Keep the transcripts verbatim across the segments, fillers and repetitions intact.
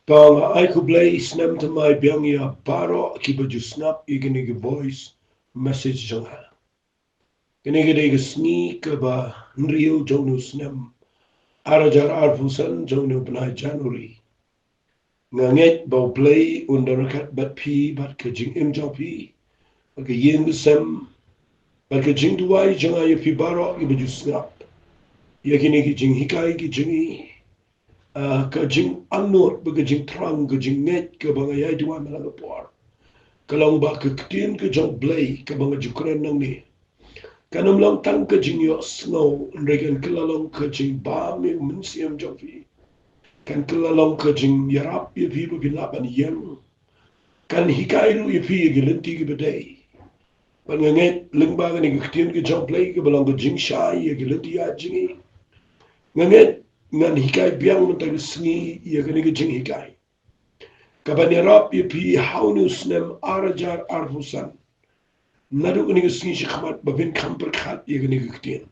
Kong ai khublei snem thymmai biang ïa baroh kiba ju sngap ïa kane ka voice message jong nga. Kane ka dei ka sngi kaba hynriew jong u snem ar hajar arphew san jong u bnai January. Nga ngeit ba U Blei un da ryngkat bad phi bad ka jingim jong phi, bad ka ïing ka sem, bad ka jingduwai jong nga ïa phi baroh kiba ju sngap ïa kine ki jinghikai ki jong ngi. Ah, ka jingangnud bad ka jingthrang, ka jingngeit kaba nga ïai duwai man la ka por, ka long ba ka ktien ka jong U Blei kaba nga ju kren nangne kan ym long tang ka jingïohsngew, hynrei kan kylla long ka jingbam ïa u mynsiem jong phi. Kan kylla long ka jingïarap ïa phi ba phin lah ban ïeng. Kan hikai ruh ïa phi ïa ki lynti kiba dei. Bad nga ngeit lyngba kane ka ktien ka jong U Blei kaba long ka jingshai ïa ki lynti ïa jong ngi, nga ngeit ngan hikai biang mynta ka sngi ïa kane ka jinghikai kaban ïarap ïa phi ha une u snem ar hajar arphew san. Naduh kane ka sngi shakhmat ba phin kham pyrkhat ïa kane ka ktien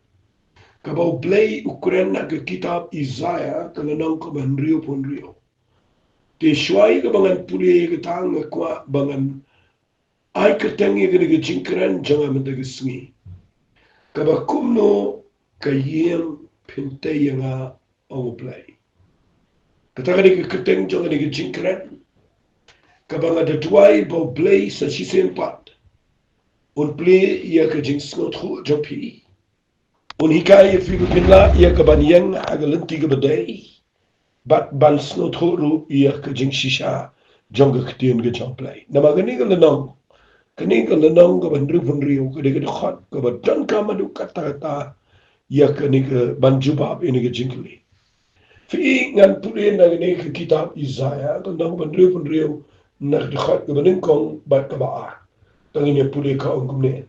kaba U Blei u kren na ka kitab Isaiah, ka lynnong kaba hynriewphew hynriew. Te shuwa kaba ngan pule ïa kata, nga kwah ba ngan ai kyrteng ïa kane ka jingkren jong nga mynta ka sngi, kaba Kumno ka ïing phin tei ïa nga, ong U Blei. Kata ka dei ka kyrteng jong kane ka jingkren kaba nga da duwai ba U Blei sa shisien pat un plie ïa ka jingsngewthuh jong phi. Un hikai ïa phi ba phin lah ïa kaban ïeng ha ka lynti kaba dei, bad ban sngewthuh ruh ïa ka jingshisha jong ka ktien ka jong U Blei. Namar kane ka lynnong, kane ka lynnong kaba hynriewphew hynriew ka dei ka dkhot kaba donkam haduh katta katta ïa kane kaban jubab ïa kane ka jingkylli. Phi, ngan pule na kane ka kitab Isaiah, ka lynnong kaba hynriewphew hynriew, na ka dkhot kaba nyngkong bad kaba ar. Tang ngin ïa pule, ka ong kumne: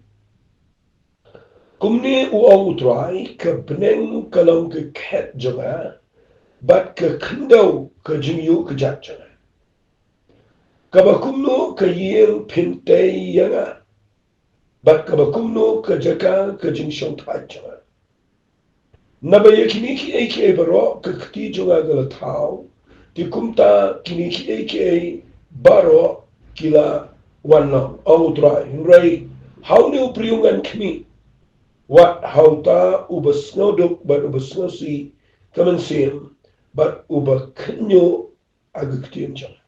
Kumne u ong U Trai: Ka bneng ka long ka khet jong nga, bad ka khyndew ka jingïuh kjat jong nga. Kaba kumno ka ïing phin tei ïa nga, bad kaba kumno ka jaka ka jingshongthait jong nga? Naba ïa kine kiei kiei baroh ka kti jong nga ka la thaw, te kumta kine kiei kiei baroh ki la wan long, ong U Trai. Hynrei ha une u briew ngan khmih, wat ha uta uba sngewduk bad uba sngewsih ka mynsiem, bad uba khynñiuh ha ka ktien jong nga.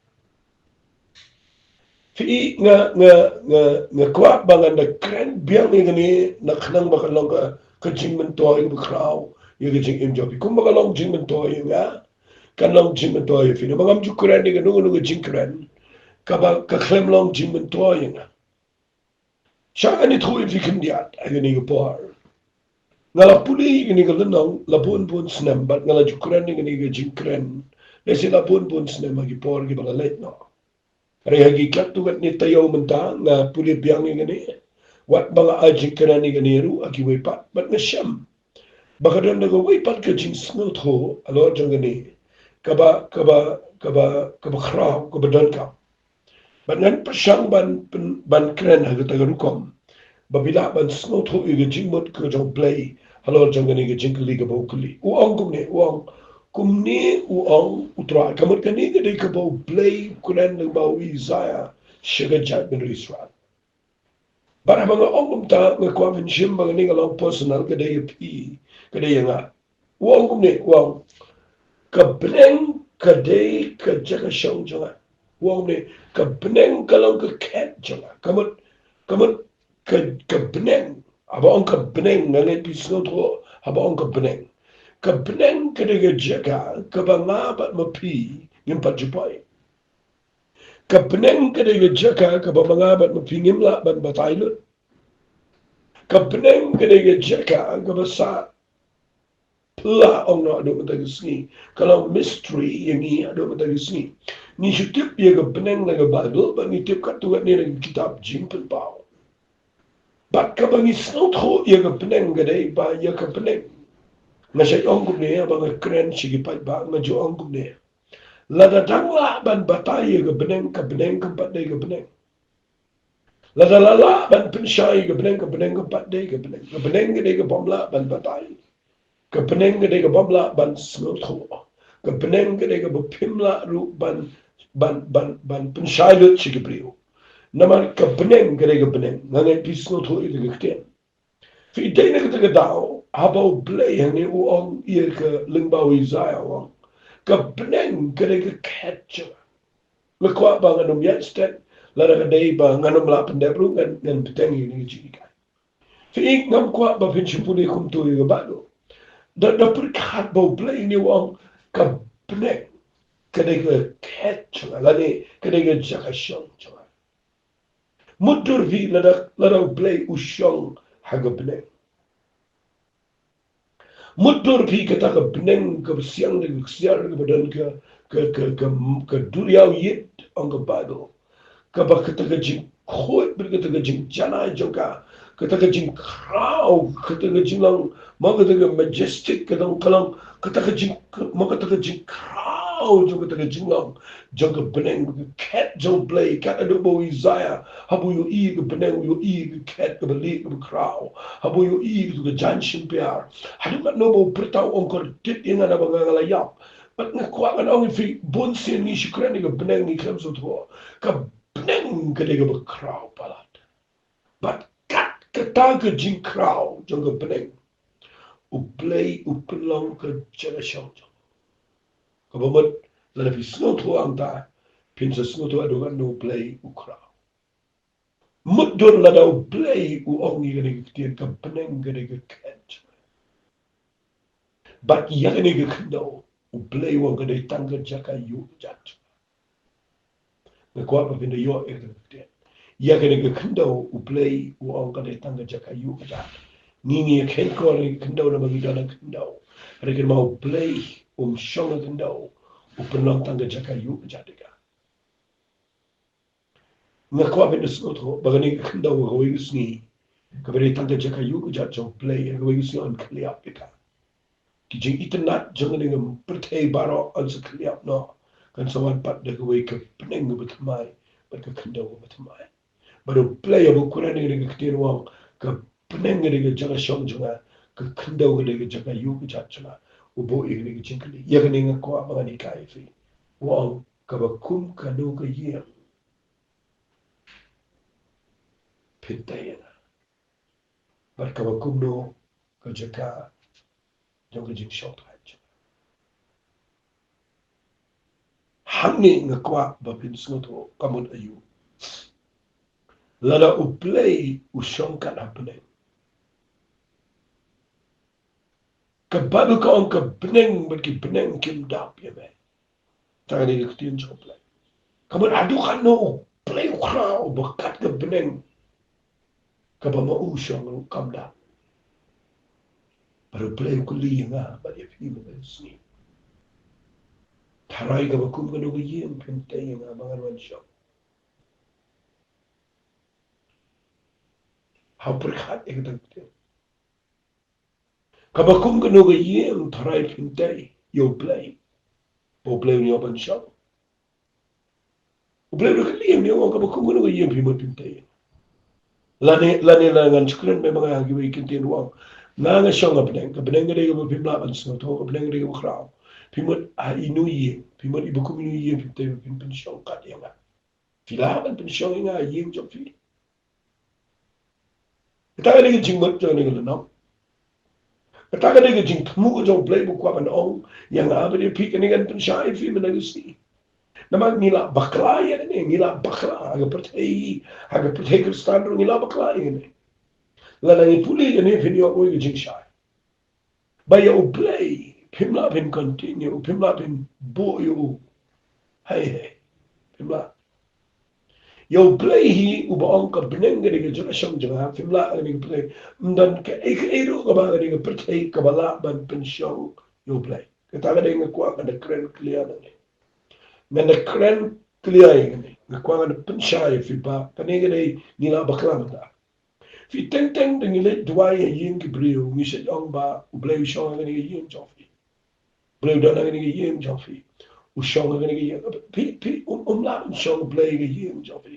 Phi, nga, nga, nga, nga kwah ba ngan da kren biang ïa kane, na khnang ba kan long ka, ka jingmyntoi kaba khraw ïa ka jingim jong phi. Kumba ka long jingmyntoi ïa nga, kan long jingmyntoi ïa phi. Namar ngam ju kren ïa kano kano ka jingkren kaba ka khlem long jingmyntoi ïa nga. Sha kane, to ïa phi khyndiat ha kane ka por. Nga la pule ïa kane ka lynnong la bun bun snem, bad nga la ju kren ïa kane ka jingkren lehse la bun bun snem ha ki por kiba la leit noh. Hynrei ha ki katto katne taïew mynta nga pule biang ïa kane, wat ba nga ai jingkren ïa kane ruh ha kiwei pat, bad nga shem ba ka don da kawei pat ka jingsngewthuh halor jong kane kaba, kaba, kaba, kaba khraw, kaba donkam. Bad ngan pyrshang ban, ban, ban kren ha kata ka rukom ba phi lah ban sngewthuh ïa ka jingmut ka jong U Blei halor jong kane ka jingkylli kaba u kylli. U ong kumne, u ong: Kumne u ong U Trai. Ka mut kane ka dei kaba U Blei u kren lyngba u Isaiah sha ka jaitbynriew Israel. Bad haba nga ong kumta, nga kwah phin shim ba kane ka long personal, ka dei ïa phi, ka dei ïa nga. U ong kumne, u ong: Ka bneng ka dei ka jaka shong jong nga. U ong kumne: Ka bneng ka long ka khet jong nga. Ka mut, ka mut, ka, ka bneng. Haba ong ka bneng, nga ngeit phi sngewthuh haba ong ka bneng. Ka bneng ka dei ka jaka kaba nga bad ma phi ngim pat ju poi. Ka bneng ka dei ka jaka kaba ma nga bad ma phi ngim lah ban batai lut. Ka bneng ka dei ka jaka kaba sah pla ong noh haduh mynta ka sngi. Ka long mystery ïa ngi haduh mynta ka sngi. Ngi shu tip ïa ka bneng na ka Baibl, bad ngi tip katto katne na ka kitab Jingpynpaw. Bad kaba ngi sngewthuh ïa ka bneng ka dei ba ïa ka bneng, nga shait ong kumne, haba nga kren sha ki paidbah nga ju ong kumne: Lada dang lah ban batai ïa ka bneng, ka bneng kam pat dei ka bneng. Lada la lah ban pynshai ïa ka bneng, ka bneng kam pat dei ka bneng. Ka bneng ka dei kabym lah ban batai. Ka bneng ka dei kabym lah ban sngewthuh. Ka bneng ka dei kaba phim lah ruh ban ban, ban, ban pynshai lut sha ki briew. Namar ka bneng, ka dei ka bneng. Nga ngeit phi sngewthuh ïa ka ktien. Phi dei na kata ka daw, haba U Blei hangne u ong ïa ka lyngba u Isaiah u ong, ka bneng ka dei ka khet jong nga. Nga kwah ba ngan ym ïaid stet, lada ka dei ba ngan ym lah pyndep ruh ngan, ngan bteng ïa kane ka jinghikai. Phi ngam kwah ba phin shim pule kumto ïa ka Baibl. Da, da pyrkhat ba U Blei hangne u ong ka bneng ka dei ka khet jong nga, lane ka dei ka jaka shong jong nga. Mutdur phi lada, lada U Blei u shong ha ka bneng. Mutdur phi kata ka bneng kaba siang da ka ksiar kaba don ka, ka, ka, ka, ka duriaw ïit ong ka Baibl. Kaba kata ka jingkhuid bad kata ka jingjanai jong ka, kata ka jingkhraw, kata ka jinglong, ma kata ka majestic ka dang ka long, kata ka jing, ma kata ka jingkhraw jong kata ka jinglong jong ka bneng, ka khet jong U Blei, kat haduh ba u Isaiah haba u ïohi ka bneng, u ïohi ka khet kaba lieh kaba khraw, haba u ïohi ka jaiñ shynbiar. Haduh katno ba u pyrta u ong, kordit ïa nga naba nga nga la ïap. Bad nga kwah ngan ong ïa phi, bun sien ngi shu kren ïa ka bneng ngi khlem sngewthuh. Ka bneng ka dei kaba khraw palat. Bad kat kata ka jingkhraw jong ka bneng, U Blei u pynlong ka jaka shong jong u. Kaba mut lada phi sngewthuh hangta, phin sa sngewthuh haduh katno U Blei u khraw. Mutdur lada U Blei u ong ïa kane ka ktien, ka bneng ka dei ka khet. Bad ïa kane ka khyndew, U Blei u ong ka dei tang ka jaka ïuh ka jat. Nga kwah ba phin da ïoh ïa kane ka ktien. Ïa kane ka khyndew, U Blei u ong ka dei tang ka jaka ïuh ka jat. Ngi, ngi ïa kheiñ kor ïa ka khyndew namar ngi don ha ka khyndew. Hynrei kynmaw, U Blei um shong ha ka khyndew, u pynlong tang ka jaka ïuh ka jat ïa ka. Nga kwah ba phin da sngewthuh ba kane ka khyndew ha kawei ka sngi kaba dei tang ka jaka ïuh ka jat jong U Blei, ha kawei ka sngi yn khylliap ïa ka. Ki jingitynnad jong kane ka pyrthei baroh yn sa khylliap noh, kan sa wan pat da kawei ka bneng kaba thymmai bad ka khyndew kaba thymmai. Bad U Blei haba u kren ïa kane ka ktien u ong, ka bneng ka dei ka jaka shong jong nga, ka khyndew ka dei ka jaka ïuh ka jat jong nga, u buh ïa kane ka jingkylli. Ïa kane nga kwah ba ngan hikai ïa phi. U ong, kaba kum kano ka ïing phin tei ïa nga, bad kaba kumno ka jaka jong ka jingshongthait jong nga. Hangne nga kwah ba phin sngewthuh ka mut aïu. Lada U Blei u shong kat ha bneng, ka Baibl ka ong ka bneng bad ki bneng kim dap ïa me. Tang kane ka ktien jong U Blei. Ka mut haduh katno U Blei u khraw ba kat ka bneng kaba ma u shong ruh kam dap. Bad U Blei u kylli ïa nga bad ïa phi mynta ka sngi. Tharai kaba kum kano ka ïing phin tei ïa nga ba ngan wan shong. Hap pyrkhat ïa kata ka ktien. Kaba kum kano ka ïing tharai phin tei ïa U Blei, ba U Blei un ïoh ban shong. U Blei u da kylli ïa me u ong kaba kum kano ka ïing phi mut phin tei. Lane, lane la ngan shu kren me ma nga ha kiwei ki ktien u ong, nga nga shong ha bneng, ka bneng ka dei kaba phim lah ban sngewthuh, ka bneng ka dei kaba khraw. Phi mut ha ino ïing, phi mut iba kum ino ïing phin tei, phin pynshong kat ïa nga. Phi lah ban pynshong ïa nga ha ïing jong phi? Kata ka dei ka jingmut jong kane ka lynnong. Kata ka dei ka jingthmu jong U Blei ba u kwah ban ong ïa nga bad ïa phi, kane ngan pynshai ïa phi mynta ka sngi. Namar ngi la bakla ïa kane, ngi la bakla ha ka pyrthei, ha ka pyrthei Khristan ruh ngi la bakla ïa kane. Lada ngi pule ïa kane phin ïoh kawei ka jingshai. Ba ïa U Blei phim lah phin continue, phim lah phin buh ïa u. Hei, hei. Phim lah. Ïa U Blei hi uba ong ka bneng ka dei ka jaka shong jong nga, phim lah ha kane ka pyrthei. Ym don kaei kaei ruh kaba ha kane ka pyrthei kaba lah ban pynshong ïa U Blei. Kata ka dei nga kwah ngan da kren clear nangne. Ngan da kren clear ïa kane. Nga kwah ngan da pynshai ïa phi ba kane ka dei ngi la bakla mynta. Phi, teng teng da ngi leit duwai ha ïing ki briew, ngi sa ong ba U Blei u shong ha kane ka ïing jong phi. U Blei u don ha kane ka ïing jong phi. U shong ha kane ka ïing. Phi, phi, um, um lah ban shong U Blei ha ka ïing jong phi.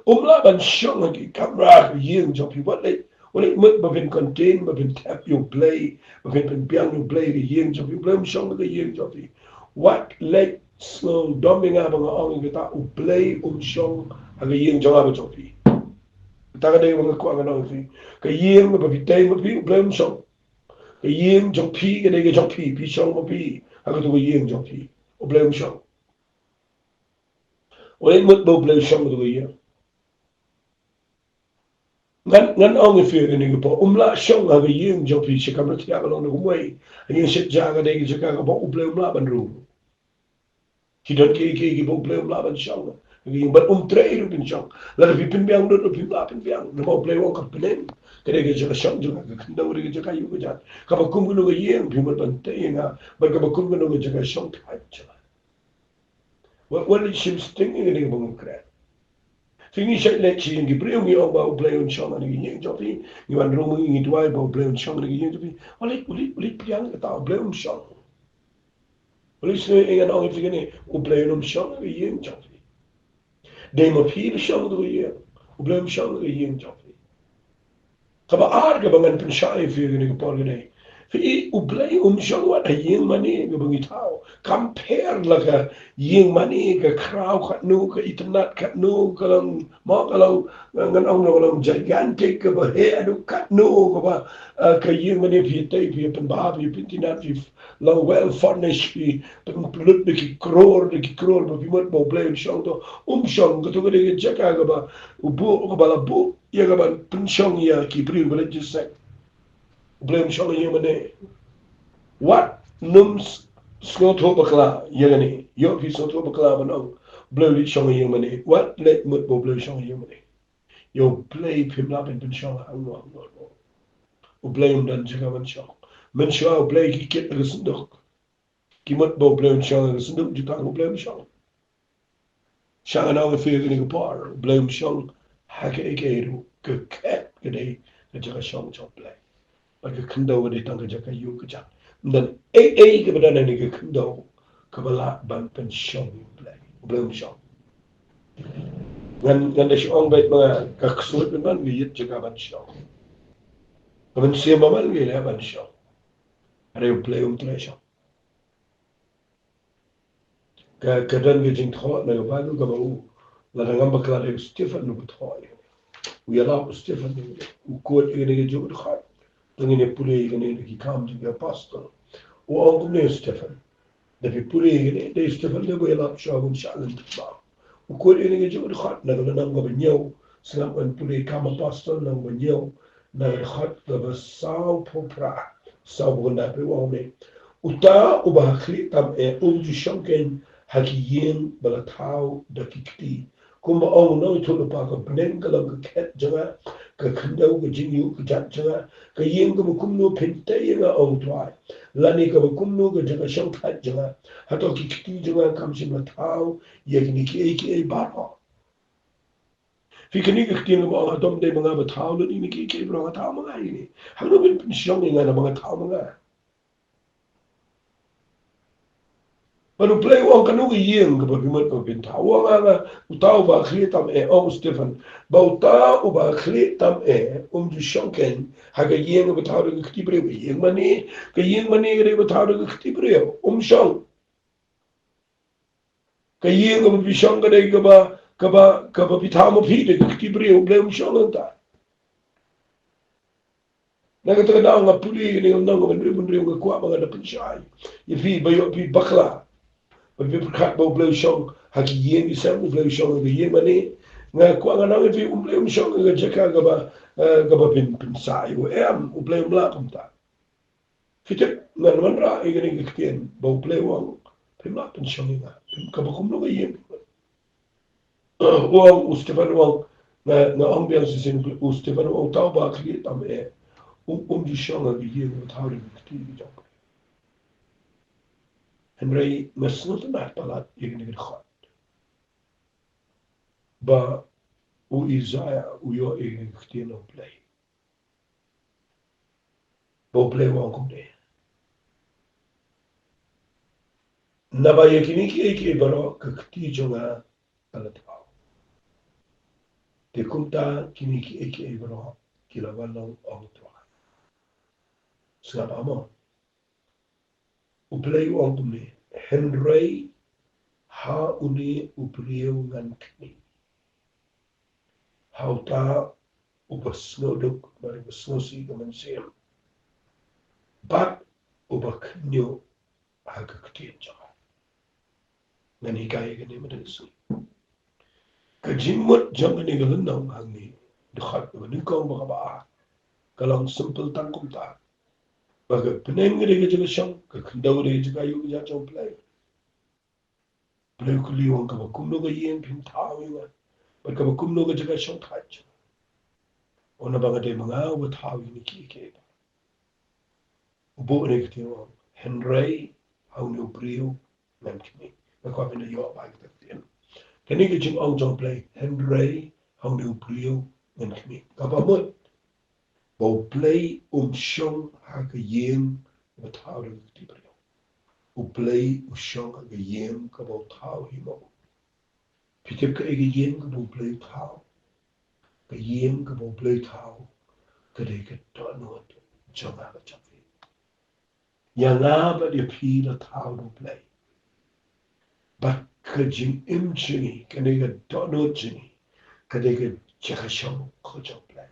Um lah ban shong ha ki kamra ka ïing jong phi. Wat leh, wat leh mut ba phin contain, ba phin thep ïa U Blei, ba phin pynbiang ïa U Blei ha ka ïing jong phi. U Blei um shong ha ka ïing jong phi. Wat leh Sngewdom ïa nga ba nga ong ïa kata, U Blei um shong ha ka ïing jong nga bad jong phi. Kata ka dei ba nga kwah ngan ong ïa phi. Ka ïing ba phi tei ma phi, U Blei um shong. Ka ïing jong phi ka dei ka jong phi, phi shong ma phi ha kata ka ïing jong phi. U Blei um shong. Wat leit mut ba U Blei u shong ha kata ka ïing. Ngan, ngan ong ïa phi kane ka por, um lah shong ha ka ïing jong phi, sha kamra thiah ka long na kumwei. Ha ïing shet ja ka dei ka jaka kaba U Blei um lah ban rung. Ki don kiei kiei kiba U Blei um lah ban shong ha ka ïing, bad um treh ruh phin shong. Lada phi pynbiang lut ruh phim lah pynbiang. Namar U Blei u ong ka bneng ka dei ka jaka shong jong nga, ka khyndew ka dei ka jaka ïuh ka jat. Kaba kum kano ka ïing phi mut ban tei ïa nga, bad kaba kum kano ka jaka shong thait jong nga. Wat, wat leit shim sting ïa kane kaba nga kren. Phi, ngi shait leit sha ïing ki briew, ngi ong ba U Blei un shong ha kane ka ïing jong phi. Ngi wan rung, ngi duwai ba U Blei un shong ha kane ka ïing jong phi. Wat leit, wat leit, wat leit pdiang kata, U Blei um shong. Wat leit sngewthuh, ngan ong ïa phi kane, U Blei um shong ha ka ïing jong phi. Dei ma phi ba shong ha ka ïing. U Blei um shong ha ka ïing jong phi. Kaba ar kaba ngan pynshai ïa phi kane ka por kane. Phi, U Blei um shong wat ha ïing mane kaba ngi thaw. Kam pher la ka ïing mane, ka khraw katno, ka itynnad katno, ka long, mo, ka long, ngan ong, ka long gigantic, kaba heh haduh katno, kaba, eh, ka ïing mane phi tei, phi pynbha, phi pyntynnad, phi long well furnished, phi pynlut da ki kror, da ki kror, ba phi mut ba U Blei un shong, to um shong. Kato ka dei ka jaka kaba u buh, kaba la buh ïa ka ban pynshong ïa ki briew ba la jingïaseng. U Blei um shong ha ïing mane. Wat nym s-, sngewthuh bakla ïa kane. Ïoh phi sngewthuh bakla ban ong U Blei u leit shong ha ïing mane. Wat leit mut ba U Blei u shong ha ïing mane. Ïa U Blei phim lah ban pynshong hangne hangne. U Blei um don jaka ban shong. Mynshuwa U Blei ki kit ha ka synduk. Ki mut ba U Blei un shong ha ka synduk jutang, U Blei um shong. Sha nga nang ïa phi kane ka por, U Blei um shong ha kaei kaei ruh. Ka khet ka dei ka jaka shong jong U Blei. Bad ka khyndew ka dei tang ka jaka ïuh ka jat. Ym don ei ei kaba don ha kane ka khyndew kaba lah ban pynshong ïa U Blei. U Blei um shong. Ngan, ngan da shu ong beit ma nga, ka ksuid mynban ka ïit jaka ban shong. Ka mynsiem ba man ka ïaleh ban shong. Hynrei U Blei um treh shong. Ka, ka don ka jingthoh na ka Baibl kaba u, lada ngam bakla dei u Stephen uba thoh ïa kane. U ïalap u Stephen, u quote ïa kane ka jingkut khot. Te ngin ïa pule ïa kane na Ki Kam jong ki Apostol. U ong kumne u Stephen. Da phi pule ïa kane, dei u Stephen dei uba ïalap shuwa ban shah lynti ba. U quote ïa kane ka jingkut khot na ka lynnong kaba hynñiew, sngap ngan pule Kam Apostol lynnong ba hynñiew, na ka dkhot kaba sawphew phra, sawphew khyndai, u ong kumne. Uta uba ha khlieh tam eh um ju shong keiñ ha ki ïing ba la thaw da ki kti. Kumba ong u nongïathuhlypa, ka bneng ka long ka khet jong nga, ka khyndew ka jingïuh ka jat jong nga, ka ïing kaba kumno phin tei ïa nga, ong U Trai, lane kaba kumno ka jaka shong thait jong nga. Hato ki kti jong nga kam shym la thaw ïa kine kiei kiei baroh? Phi, kane ka ktien kaba ong hato ym dei ma nga ba thaw lut ïa kine kiei kiei baroh, nga thaw ma nga ïa kine. Hangno phin pynshong ïa nga naba nga thaw ma nga? Bad U Blei u ong kano ka ïing kaba phi mut ba phin thaw? U ong, nga, nga, uta uba ha khlieh tam eh, ong u Stephen. Ba uta uba ha khlieh tam eh um ju shong keiñ ha ka ïing kaba thaw da ki kti briew. Ka ïing mane, ka ïing mane ka dei kaba thaw da ki kti briew. Um shong. Ka ïing kaba phi shong ka dei kaba, kaba, kaba phi thaw ma phi da ki kti briew, U Blei um shong hangta. Na kata ka daw nga pule ïa kane ka lynnong kaba hynriew hynriew, nga kwah ba ngan da pynshai ïa phi ba ïoh phi bakla. Ba phi pyrkhat ba U Blei u shong ha ki ïing ki sem, U Blei u shong ha ki ïing mane. Nga kwah ngan ong ïa phi, U Blei um shong ha ka jaka kaba, eh, kaba phin pynsah ïa u, em, U Blei um lah kumta. Phi tip, ngan wanrah ïa kane ka ktien ba U Blei u ong phim lah pynshong ïa nga, phim, kaba kumno ka ïing. U ong, u Stephen u ong, nga, nga ong biang shisien, u Stephen u ong uta uba ha khlieh tam eh um, um ju shong ha ka ïing ba thaw da ki kti jong u. Hynrei nga sngewtynnat palat ïa kane ka dkhot ba u Isaiah u ïoh ïa kane ka ktien na U Blei. Ba U Blei u ong kumne. Naba ïa kine kiei kiei baroh ka kti jong nga ka la thaw. Te kumta kine kiei kiei baroh ki la wan long, ong U Trai. Sngap mo. U Blei u ong kumne, hynrei ha une u briew ngan khmih, ha uta uba sngewduk bad uba sngewsih ka mynsiem, bad uba khynñiuh ha ka ktien jong nga. Ngan hikai ïa kane mynta ka sngi. Ka jingmut jong kane ka lynnong hangne, dkhot kaba nyngkong bad kaba ar, ka long simple tang kumta, ba ka bneng ka dei ka jaka shong, ka khyndew ka dei ka jaka ïuh ïa jong U Blei. Blei u kylli u ong, kaba kumno ka ïing phin thaw ïa nga, bad kaba kumno ka jaka shongthait jong nga? U ong, naba nga dei ma nga uba thaw ïa kine kiei kiei. U buh ïa kane ka ktien, u ong, hynrei ha une u briew ngan khmih. Nga kwah phin da ïoh ba ïa kata ka ktien. Kane ka jingong jong U Blei, hynrei ha une u briew ngan khmih, kaba mut ba U Blei um shong ha ka ïing ba thaw da ka kti briew. U Blei u shong ha ka ïing kaba u thaw hi ma u. Phi tip kaei ka ïing kaba U Blei u thaw? Ka ïing kaba U Blei u thaw ka dei ka dohnud jong nga bad jong phi. Ïa nga bad ïa phi la thaw da U Blei. Bad ka jingim jong ngi, kane ka dohnud jong ngi, ka dei ka jaka shong ka jong U Blei.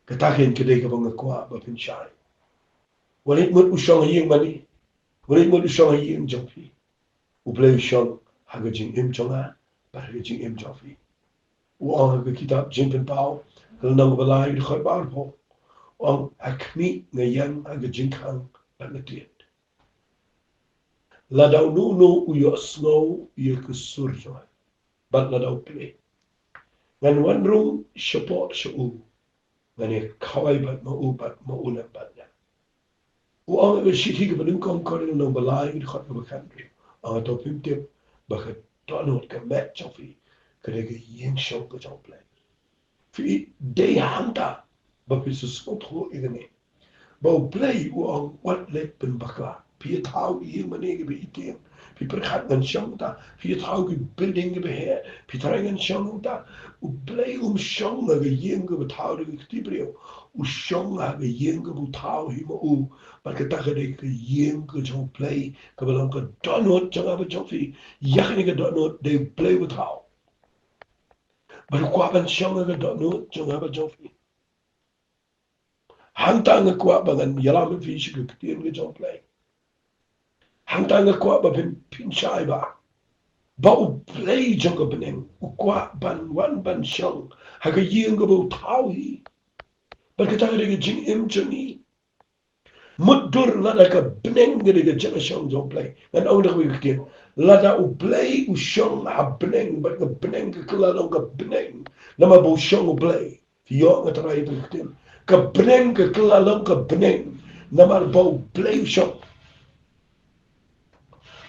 Kata kein ka dei kaba nga kwah ba phin shai. Wat leit mut u shong ha ïing mane, wat leit mut u shong ha ïing jong phi, U Blei u shong ha ka jingim jong nga bad ha ka jingim jong phi. U ong ha ka kitab Jingpynpaw, ka lynnong ba lai, dkhot ba arphew, u ong, ha khmih nga ïeng ha ka jingkhang bad nga tied. Lada uno uno u ïohsngew ïa ka sur jong nga, bad lada u plie, ngan wan rung shapoh sha u, ngan ïa khawai bad ma u bad ma u lem bad nga. U ong ha ka shithi kaba nyngkong Korinth lynnong ba lai, dkhot kaba khathynriew, u ong, to phim tip ba ka dohnud, ka met jong phi, ka dei ka ïing shong ka jong U Blei? Phi dei hangta ba phi sngewthuh ïa kane, ba U Blei u ong, wat leit pynbakla. Phi ïa thaw ïing mane kaba ïeit, phi pyrkhat ngan shong hangta. Phi ïa thaw ki building kiba heh, phi tharai ngan shong hangta. U Blei um shong ha ka ïing kaba thaw da ka kti briew. U shong ha ka ïing kaba u thaw hi ma u. Bad kata ka dei ka ïing ka jong U Blei, kaba long ka dohnud jong nga bad jong phi. Ïa kane ka dohnud dei U Blei uba thaw. Bad u kwah ban shong ha ka dohnud jong nga bad jong phi. Hangta nga kwah ba ngan ïalam ïa phi sha ka ktien ka jong U Blei. Hangta nga kwah ba phin, phin shai ba, ba U Blei jong ka bneng u kwah ban wan ban shong ha ka ïing kaba u thaw hi. Bad kata ka dei ka jingim jong ngi. Mutdur lada ka bneng ka dei ka jaka shong jong U Blei, ngan ong da kawei ka ktien, lada U Blei u shong ha bneng, bad ka bneng ka kylla long ka bneng namar ba u shong U Blei. Phi ïoh nga tharai ïa ka ktien, ka bneng ka kylla long ka bneng namar ba U Blei u shong.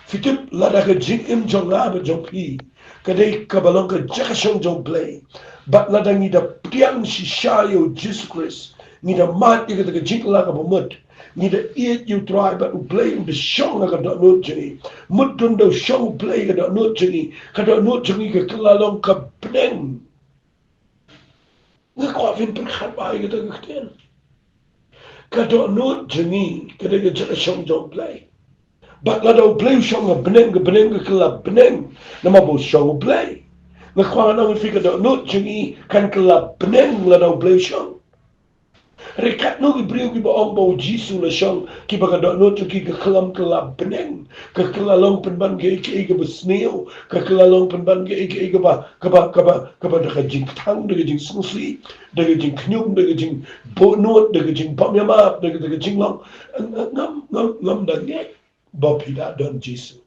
Phi tip, lada ka jingim jong nga bad jong phi ka dei kaba long ka jaka shong jong U Blei, bad lada ngi da pdiang shisha ïa U Jisu Khrist, ngi da mad ïa kata ka jingkylla kaba mut, ngi da ïeit ïa U Trai bad U Blei u da shong ha ka dohnud jong ngi. Mutdur da u shong U Blei ha ka dohnud jong ngi, ka dohnud jong ngi ka kylla long ka bneng. Nga kwah phin pyrkhat bha ïa kata ka ktien. Ka dohnud jong ngi ka dei ka jaka shong jong U Blei. Bad lada U Blei u shong ha bneng, ka bneng ka kylla bneng namar ba u shong U Blei. Nga kwah ngan ong ïa phi, ka dohnud jong ngi kan kylla bneng lada U Blei u shong. Hynrei katno ki briew kiba ong ba U Jisu u la shong, kiba ka dohnud jong ki ka khlem kylla bneng, ka kylla long pynban kaei kaei kaba sniew, ka kylla long pynban kaei kaei kaba, kaba, kaba, kaba da ka jingkthang, da ka jingsngewsih, da ka jingkhñium, da ka jingbuhnud, da ka jingbymïamap, da ka, da ka jinglong. Ngam, ngam, ngam da ngeit ba phi la don Jisu.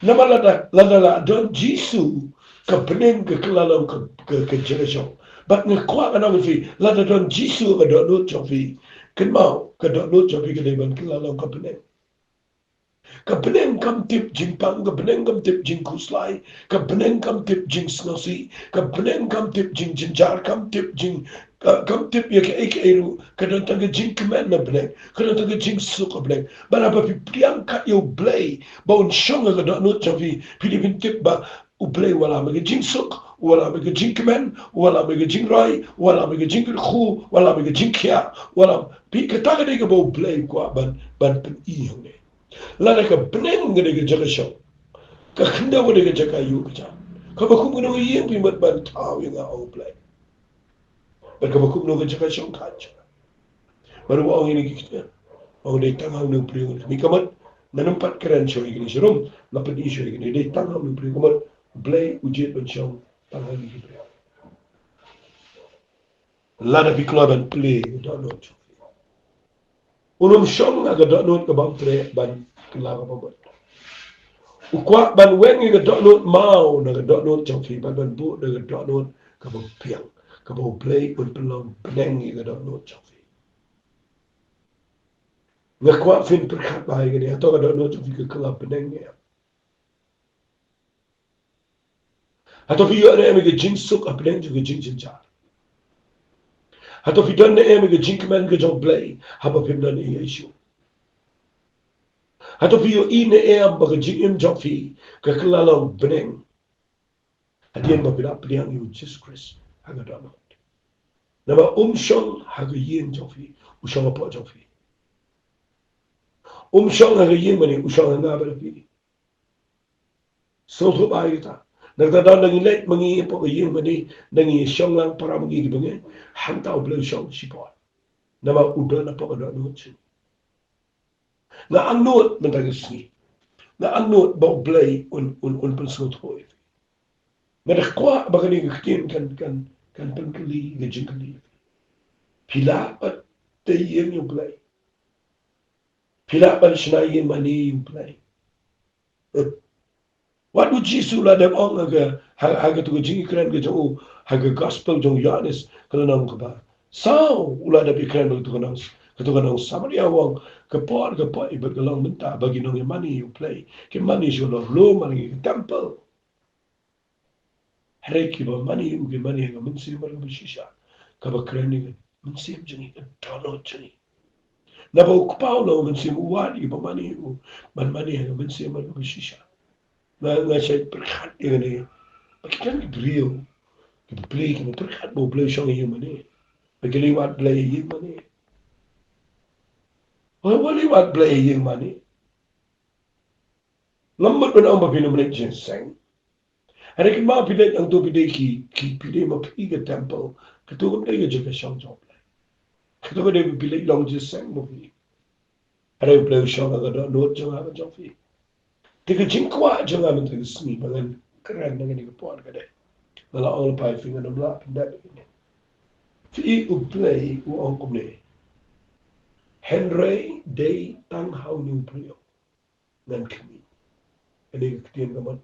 Namar lada, lada la don Jisu, ka bneng ka kylla long ka, ka, ka jaka shong. Bad nga kwah ngan ong ïa phi, lada don Jisu ha ka dohnud jong phi, kynmaw, ka dohnud jong phi ka dei ban kylla long ka bneng. Ka bneng kam tip jingpang, ka bneng kam tip jingkhuslai, ka bneng kam tip jingsngewsih, ka bneng kam tip jingjynjar, kam tip jing, ka, kam tip ïa kaei kaei ruh, ka don tang ka jingkmen na bneng, ka don tang ka jingsuk ha bneng. Bad haba phi pdiang kat ïa U Blei ba un shong ha ka dohnud jong phi, phi dei phin tip ba U Blei u wallam ïa ka jingsuk, u wallam ïa ka jingkmen, u wallam ïa ka jingroi, u wallam ïa ka jingkyrkhu, u wallam ïa ka jingkhiah, u wallam. Phi, kata ka dei kaba U Blei u kwah ban, ban pyni hangne. Lada ka bneng ka dei ka jaka shong, Ka khyndew ka dei ka jaka ïuh ka jam. Kaba kumno ïeng phi mut ban thaw ïa nga, O Blei. Bad kaba kumno ka jaka shongkha jong nga. Bad u ong ïa kine ki ktien, ong dei tang ha une u briew. Kine ka mut, nga nym pat kren shuh ïa kine sharum, nga pyni shuh ïa kine, dei tang ha une u briew. Ka mut, Blei u jied ban shong tang ha kine ki briew. Lada phi kloi ban plie ïa ka dohnud jong phi, un ym shong ha ka dohnud kaba ym treh ban kylla kaba mut. U kwah ban weng ïa ka dohnud maw na ka dohnud jong phi, ban, ban buh na ka dohnud kaba biang, kaba U Blei un pynlong bneng ïa ka dohnud jong phi. Nga kwah phin pyrkhat bha ïa kane, hato ka dohnud jong phi ka kylla bneng ne em? Hato phi ïoh ne em ïa ka jingsuk hapdeng jong ka jingjynjar? Hato phi don ne em ïa ka jingkmen ka jong U Blei haba phim don ïa u Jisu? Hato phi ïohi ne em ba ka jingim jong phi ka kylla long bneng hadien ba phi la pdiang ïa u Jisu Khrist ha ka dohnud? Namar um shong ha ka ïing jong phi, u shong hapoh jong phi. Um shong ha ka ïing mane, u shong ha nga bad phi. Sngewthuh bha ïa kata. Na kata ka daw, lada ngi leit ma ngi hapoh ka ïing mane, lada ngi shong lang para ma ngi ki bangeit, hangta U Blei u shong shipor. Namar u don hapoh ka dohnud jong ngi. Nga angnud mynta ka sngi, nga angnud ba U Blei un, un, un pynsngewthuh ïa phi. Nga da kwah ba kane ka ktien kan, kan, kan pynkylli ka jingkylli ïa phi. Phi lah ban tei ïing ïa U Blei? Phi lah ban shna ïing mane ïa U Blei? Wat U Jisu u la dep ong ha ka, ha, ha katu ka jingkren ka jong u ha ka Gospel jong u Ïoannis, ka lynnong kaba saw, u la dep ïakren bad katu ka nong, katu ka nong Samaria, u ong, ka por ka poi bad ka long mynta ba ki nongïamane ïa U Blei kin mane sha ka lor lum, mane ha ka templ. Hynrei kiba mane ïa u kin mane ha ka mynsiem bad kaba shisha, kaba kren ïa ka mynsiem jong ngi, ka dohnud jong ngi. Naba u Kpa u long mynsiem, u wad ïa kiba mane ïa u ban mane ha ka mynsiem bad kaba shisha. Nga, nga shait pyrkhat ïa kane, ba ki don ki briew, ki Blei, kiba pyrkhat ba U Blei u shong ha ïing mane. Ba ki leit wad Blei ha ïing mane. Ba, ba leit wad Blei ha ïing mane. Ngam mut ban ong ba phin ym leit jingïaseng. Hynrei kumba phi leit hangto, phi dei ki, ki, phi dei ma phi ka templ. Kato kam dei ka jaka shong jong U Blei. Kato ka dei ba phi leit long jingïaseng ma phi. Hynrei U Blei u shong ha ka dohnud jong nga bad jong phi. Te ka jingkwah jong nga mynta ka sngi ba ngan kren na kane ka por ka dei, nga la ong lypa ïa phi, ngan ym lah pyndep ïa kane. Phi i, U Blei u ong kumne: Hynrei dei tang ha une u briew ngan khmih. Kane ka ktien ka mut,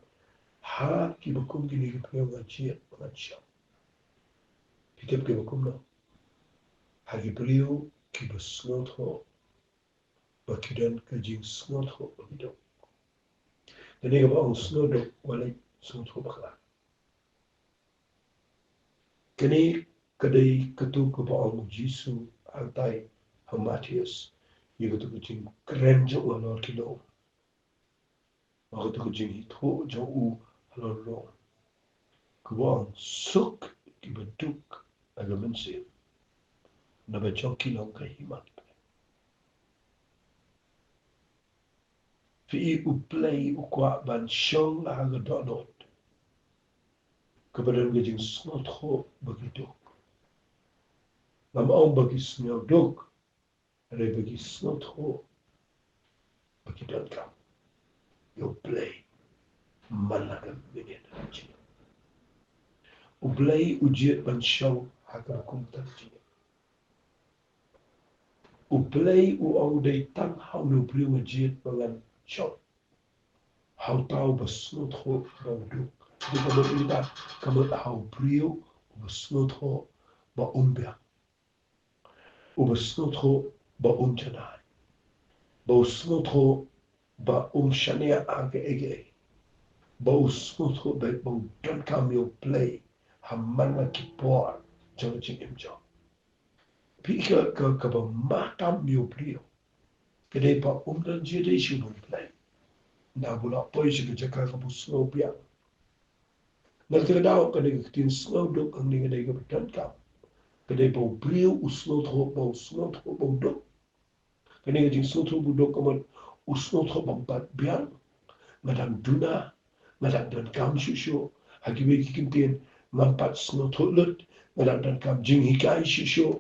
ha kiba kum kine ki briew nga jied ba ngan shong. Phi tip kiba kumno? Ha ki briew kiba sngewthuh ba ki don ka jingsngewthuh ba ki duk. Kane kaba ong sngewduk, wat leit sngewthuh bakla. Kane ka dei kato kaba ong U Jisu hangtai ha Mathaios, ïa kato ka jingkren jong u halor ki lum, bad kato ka jingithuh jong u halor lum, kaba ong, suk kiba duk ha ka mynsiem, naba jong ki long ka hima ki briew. Phi i, U Blei u kwah ban shong ha ka dohnud kaba don ka jingsngewthuh ba ki duk. Ngam ong ba ki sngewduk, hynrei ba ki sngewthuh ba ki donkam ïa U Blei man la ka minit ka jingim. U Blei u jied ban shong ha ka rukom ka jingim. U Blei u ong dei tang ha une u briew nga jied ba ngan shong. Ha uta uba sngewthuh ba u duk. Dei ka mut ita, ka mut ha u briew uba sngewthuh ba um biang, uba sngewthuh ba um janai, ba u sngewthuh ba um shaniah ha kaei kaei, ba u sngewthuh ba, ba u donkam ïa U Blei ha man la ki por jong ka jingim jong u. Phi i, ka, ka, kaba matam ïa u briew ka dei ba um don jingïadei shuh bad U Blei, naba u la poi sha ka jaka kaba u sngew biang. Na kata ka daw, kane ka ktien sngewduk hangne ka dei kaba donkam. Ka dei ba u briew u sngewthuh ba u sngewthuh ba u duk. Kane ka jingsngewthuh ba u duk ka mut u sngewthuh ba um pat biang. Nga dang duna, Nga dang donkam shuh shuh ha kiwei ki kyntien, ngam pat sngewthuh lut. Nga dang donkam jinghikai shuh shuh,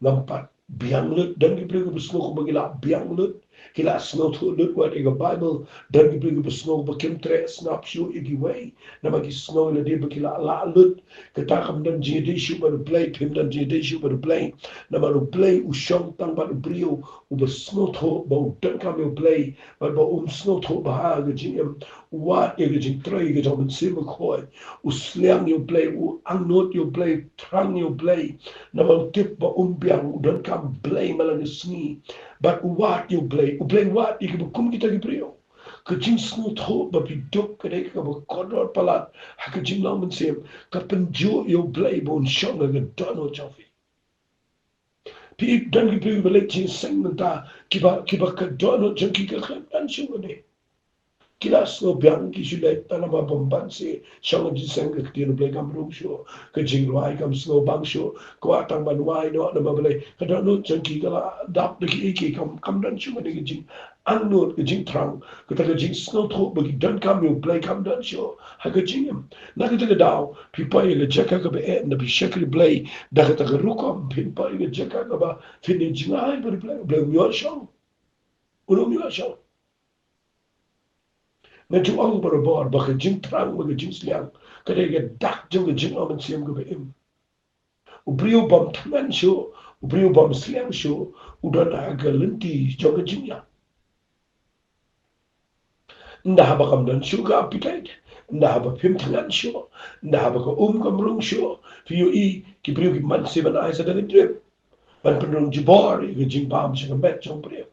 ngam pat biang lut. Don ki briew kiba sngew kumba ki la biang lut, ki la sngewthuh lut wat ïa ka Baibl. Don ki briew kiba sngew ba kim treh sngap shuh ïa kiwei, namar ki sngew ïa lade ba ki la lah lut. Kata kam don jingïadei shuh bad U Blei, phim don jingïadei shuh bad U Blei. Namar U Blei u shong tang bad u briew uba sngewthuh ba u donkam ïa U Blei, bad ba um sngewthuh bha ha ka jingim. U wad ïa ka jingtrei ka jong U Mynsiem Bakhuid. U sliang ïa U Blei, u angnud ïa U Blei, u thrang ïa U Blei. Namar u tip ba um biang, u donkam Blei man la ka sngi. Bad u wad ïa U Blei, U Blei u wad ïa kiba kum kita ki briew. Ka jingsngewthuh ba phi duk ka dei kaba kordor palat ha ka jinglong mynsiem, ka pynjur ïa U Blei ba un shong ha ka dohnud jong phi. Phi don ki briew ba leit jingïaseng mynta, kiba, kiba ka dohnud jong ki ka khlem don shuh kane. Ki la sngew biang, ki shu leit tang namar ba ym ban shuh shong ha jingïaseng. Ka ktien U Blei kam rung shuh, ka jingrwai kam sngewbang shuh, kwah tang ban wai noh namar balei, ka dohnud jong ki ka la dap da kiei kiei, kam, kam don shuh kane ka jing angnud, ka jingthrang, kata ka jingsngewthuh ba ki donkam ïa U Blei kam don shuh ha ka jingim. Na kata ka daw, phi poi ïa ka jaka kaba eh, ynda phi shakri Blei da kata ka rukom, phin poi ïa ka jaka kaba phin ïa jngai bad U Blei, U Blei um ïoh shong. Un um ïoh shong. Nga ju ong barabor ba ka jingthrang bad ka jingsliang ka dei ka dak jong ka jinglong mynsiem kaba im. U briew bym thngan shuh, u briew bym sliang shuh, u don ha ka lynti jong ka jingïap. Ynda haba kam don shuh ka appetite, ynda haba phim thngan shuh, ynda haba ka um kam rung shuh, phi ïohi ki briew ki mynsiem ban ai sa da ka drip ban pynrung jubor ïa ka jingbam sha ka met jong u briew.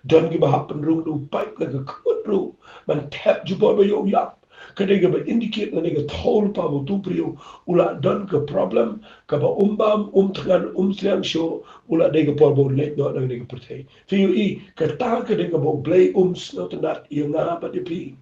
Don kiba hap pynrung da u paip na ka khmut ruh ban thep jubor ba ïoh ïap. Ka dei kaba indicate lane ka thew lypa ba utu u briew u la don ka problem kaba um bam, um thngan, um sliang shuh, u la dei ka por ba un leit noh na kane ka pyrthei. Phi ïohi, kata ka dei kaba U Blei um sngewtynnat ïa nga bad ïa phi.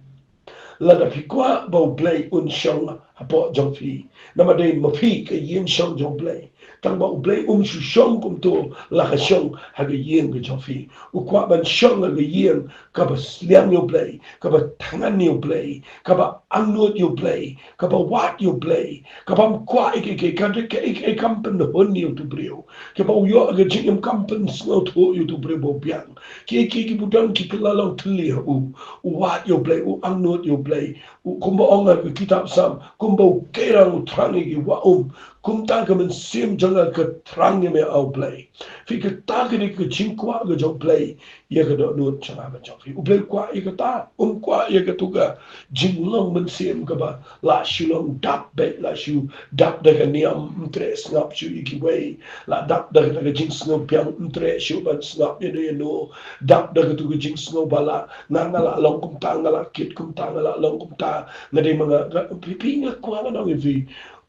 Lada phi kwah ba U Blei un shong hapoh jong phi, namar dei ma phi ka ïing shong jong U Blei. Tang ba U Blei um shu shong kumto la ka shong ha ka ïing ka jong phi. U kwah ban shong ha ka ïing kaba sliang ïa U Blei, kaba thngan ïa U Blei, kaba angnud ïa U Blei, kaba wad ïa U Blei, kaba ym kwah ïa kiei kiei, ka dei kiei kiei kam pynhun ïa utu u briew. Kaba u ïoh ka jingim kam pynsngewthuh ïa utu u briew ba u biang. Kiei kiei kiba u don ki kylla long thylli ha u. U wad ïa U Blei, u angnud ïa U Blei. U, kumba ong ha ka kitab Salm, kumba u keirang u thrang ïa ki wah um, kumta ka mynsiem jong nga ka thrang ïa me, A U Blei. Phi, kata ka dei ka jingkwah ka jong U Blei ïa ka dohnud jong nga bad jong phi. U Blei u kwah ïa kata, um kwah ïa katu ka jinglong mynsiem kaba la shu long dap beit, la shu dap da ka niam, ym treh sngap shuh ïa kiwei, la dap da kata ka jingsngewbiang, ym treh shuh ban sngap ïano ïano, dap da katu ka jingsngew ba la, nga, nga la long kumta, nga la kit kumta, nga la long kumta, nga dei ma nga, nga, phi, phi, nga kwah ngan ong ïa phi,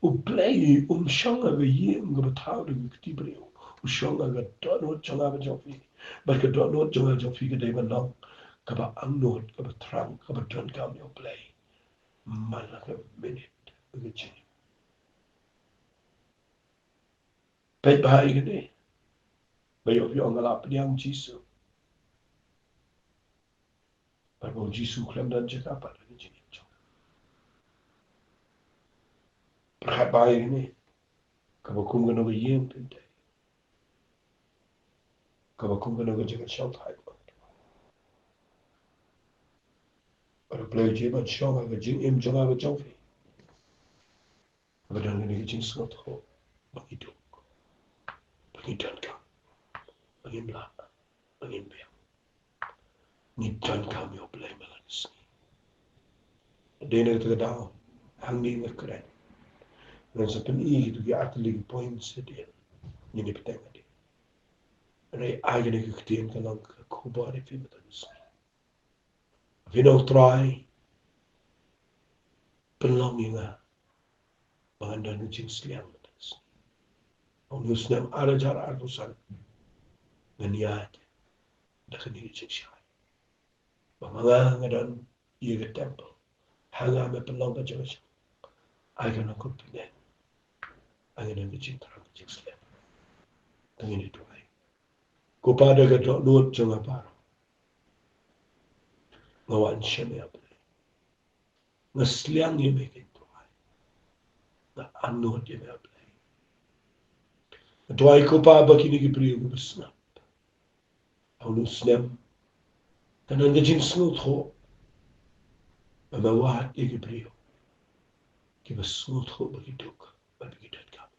U Blei um shong ha ka ïing kaba thaw da ka kti briew. U shong ha ka dohnud jong nga bad jong phi. Bad ka dohnud jong nga jong phi ka dei ban long kaba angnud, kaba thrang, kaba donkam ïa U Blei man la ka minit bad ka jingim. Peit bha ïa kane. Ba ïoh phi ong nga la pdiang Jisu. Bad ba u Jisu u khlem don jaka pat ha ka jingim jong nga. Pyrkhat bha ïa kane. Kaba kum kano ka ïing phin dei. Kaba kum kano ka jaka shongthait. Bad U Blei u jied ban shong ha ka jingim jong nga bad jong phi. Ba don kane ka jingsngewthuh ba ngi duk, ba ngi donkam, ba ngim lah, ba ngim biang. Ngi donkam ïa U Blei man la ka sngi. Dei na kata ka daw hangne nga kren, ngan sa pyni kito ki artylli ki points hadien. Ngin ïa bteng hadien. Hynrei ai kane ka ktien ka long ka khubor ïa phi mynta ka sngi. Phin ong, Trai, pynlong ïa nga ba ngan don ka jingsliang mynta ka sngi. Ha une u snem ar hajar arphew san ngan ïaid da kane ka jingshai. Ba ma nga nga don ïa ka temple. Ha nga me pynlong ka jong ka shong. Ai ka nongkyrpad, ai ka don ka jingthrang ka jingsliang. Te ngin ïa duwai. Ko Pa, da ka dohnud jong nga baroh nga wan sha me, A Blei. Nga sliang ïa me ko Trai. Nga ahnot ïa me ko Blei. Nga duwai ko Pa ba kine ki briew kiba sngap ha une u snem kan don ka jingsngewthuh ba me wad ïa ki briew kiba sngewthuh ba ki duk bad ba ki donkam.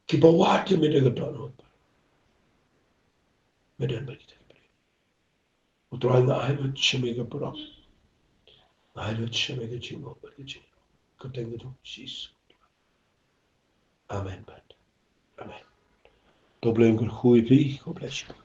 Kiba wad ïa me da ka dohnud, me don bad kita ki briew. Ko Trai, nga ai lut sha me ka burom. Nga ai lut sha me ka jingmut bad ka jingïarap. Kyrteng ka jong u Jisu. Amen bad amen. To Blei un kyrkhu ïa phi. God bless you.